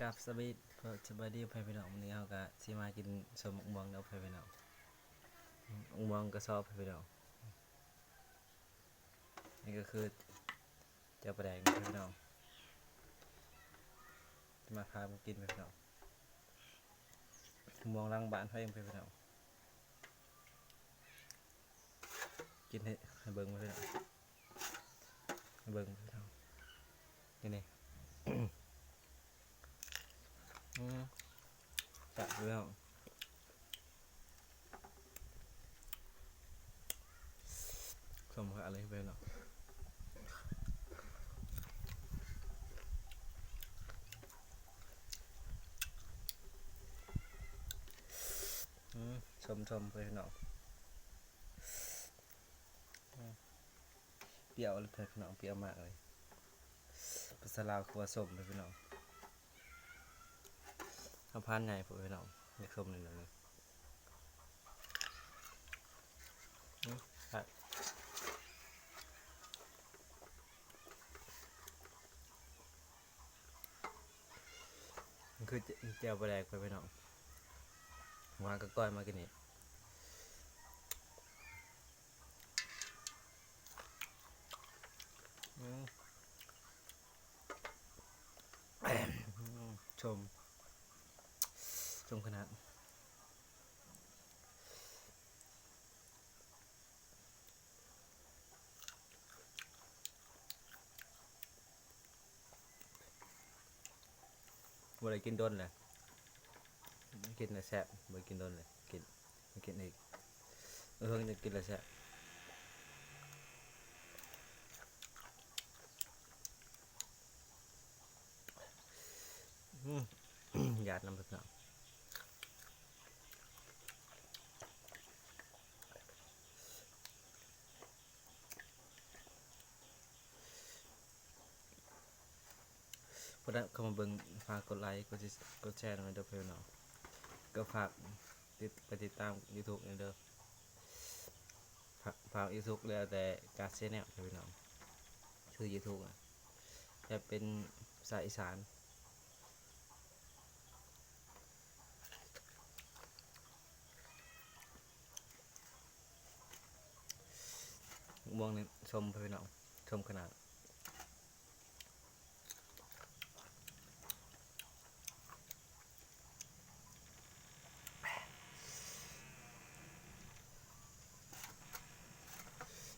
ຄັບ ສະບາຍ ສະບາຍດີພໍ່ແມ່ພີ່ນ້ອງ ມື້ນີ້ເຮົາກະຊິມາກິນສົ້ມໝາກມ່ວງເດີພໍ່ແມ່ພີ່ນ້ອງ ໝາກມ່ວງກະຊອບພໍ່ແມ່ພີ່ນ້ອງ ນີ້ກະຄືແຈ່ວປາແດກພີ່ນ້ອງ ຊິມາພາມາກິນພີ່ນ້ອງ ໝາກມ່ວງຫຼັງບ້ານເຮົາເອງພີ່ນ້ອງ ກິນໃຫ້ ໃຫ້ເບິ່ງພີ່ນ້ອງ ໃຫ້ເບິ່ງພີ່ນ້ອງ ນີ້ ນີ້ ອືມ ແຊບພີ່ນ້ອງ ສົ້ມຂະໜາດເລີຍພີ່ນ້ອງ ອືມ ສົ້ມໆ ພີ່ນ້ອງ ອືມ ປຽວເລີຍພີ່ນ້ອງ ປຽວມາກເລີຍ ພາສາລາວຄືວ່າສົ້ມເລີຍພີ່ນ້ອງ ເຮົາພານໃຫຍ່ພຸ້ນພີ່ນ້ອງ ຢາກສົ້ມໜ້ອຍໜຶ່ງ ອືມ ແຊບ ມັນຄືແຈ່ວປາແດກໄປພີ່ນ້ອງ ຫວານກະກ້ອຍມາກິນນີ້ ອືມ ສົ້ມ ສົ້ມຂະໜາດ ບໍ່ໄດ້ກິນດົນແລ້ວ ກິນແລ້ວແຊບ ບໍ່ໄດ້ກິນດົນແລ້ວ ກິນ ກິນອີກ ເອີ ເພິ່ງກິນແລ້ວແຊບ ອືມ ຢາດນຳເພິ່ນເນາະ. ຜູ້ໃດເຂົ້າມາເບິ່ງ ຝາກກົດໄລ ກົດ ກົດແຊນຳເດີເພື່ອນເນາະ ກໍຝາກຕິດ ໄປຕິດຕາມຢູທູບແດ່ເດີ ຝາກ ຝາກຢູທູບແລ້ວແຕ່ການແຊນແນວເດີພີ່ນ້ອງ ຊື່ຢູທູບນະ ແຕ່ເປັນພາສາອີສານ. ໝາກມ່ວງນີ້ສົ້ມເດີພີ່ນ້ອງ ສົ້ມຂະໜາດ.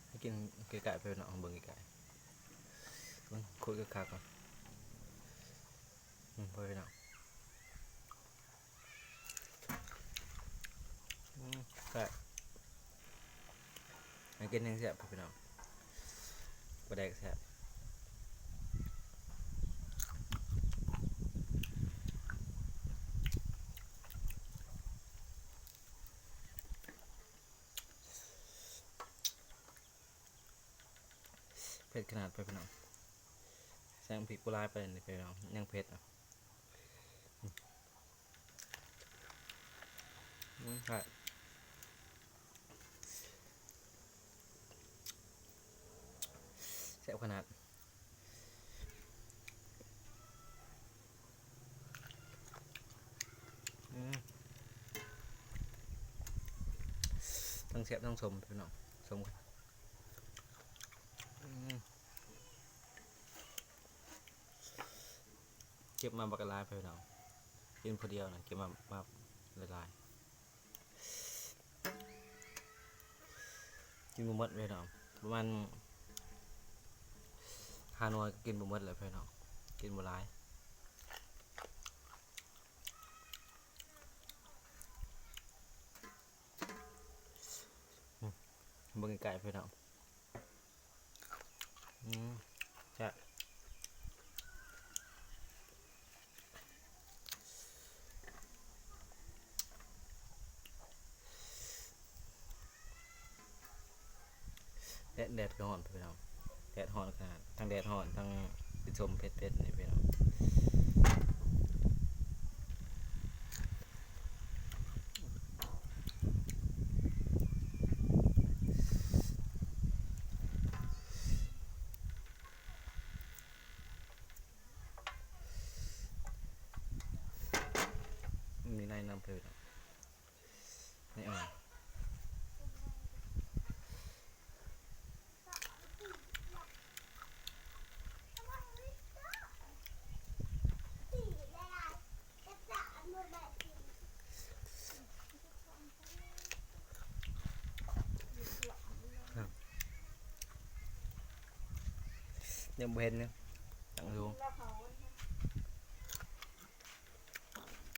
ໃຫ້ກິນໃກ້ໆ ເພື່ອນເນາະ ເບິ່ງໃກ້ໆ ເບິ່ງ ຄຸຍຄັກໆ ເນາະ ອືມ ເພື່ອນເນາະ. ອືມ ແຊບ ໃຫ້ກິນແຮງແຊບພີ່ນ້ອງ ປາແດກແຊບ ເຜັດຂະໜາດ ພີ່ນ້ອງ ໃສ່ພິກບໍ່ຫຼາຍປານໃດນີ້ພີ່ນ້ອງ ຍັງເຜັດ. ອືມ ແຊບ ແຊບຂະໜາດ ອືມ ທັງແຊບທັງສົ້ມພີ່ນ້ອງ ສົ້ມ ອືມ. ເກັບມາບັກຫຼາຍໆ ພີ່ນ້ອງ ກິນຜູ້ດຽວນະ ເກັບມາ ມາຫຼາຍໆ ກິນບໍ່ໝົດພີ່ນ້ອງ ປະມານຫ້າໜ່ວຍກໍກິນບໍ່ໝົດແລ້ວພີ່ນ້ອງ ກິນບໍ່ຫຼາຍ. ອືມ ເບິ່ງໃກ້ໆ ພີ່ນ້ອງ ອືມ ແຊບ ແດດ ແດດກໍຮ້ອນພີ່ນ້ອງ ແດດຮ້ອນຂະໜາດ ທັງແດດຮ້ອນ ທັງກິນສົ້ມເຜັດໆ ນີ້ພີ່ນ້ອງ. ແຊບ ນ້ຳເພີດອກ ໃນອ່ອນ. ຍັງບໍ່ເຫັນເນາະ ຕັ້ງສູງ.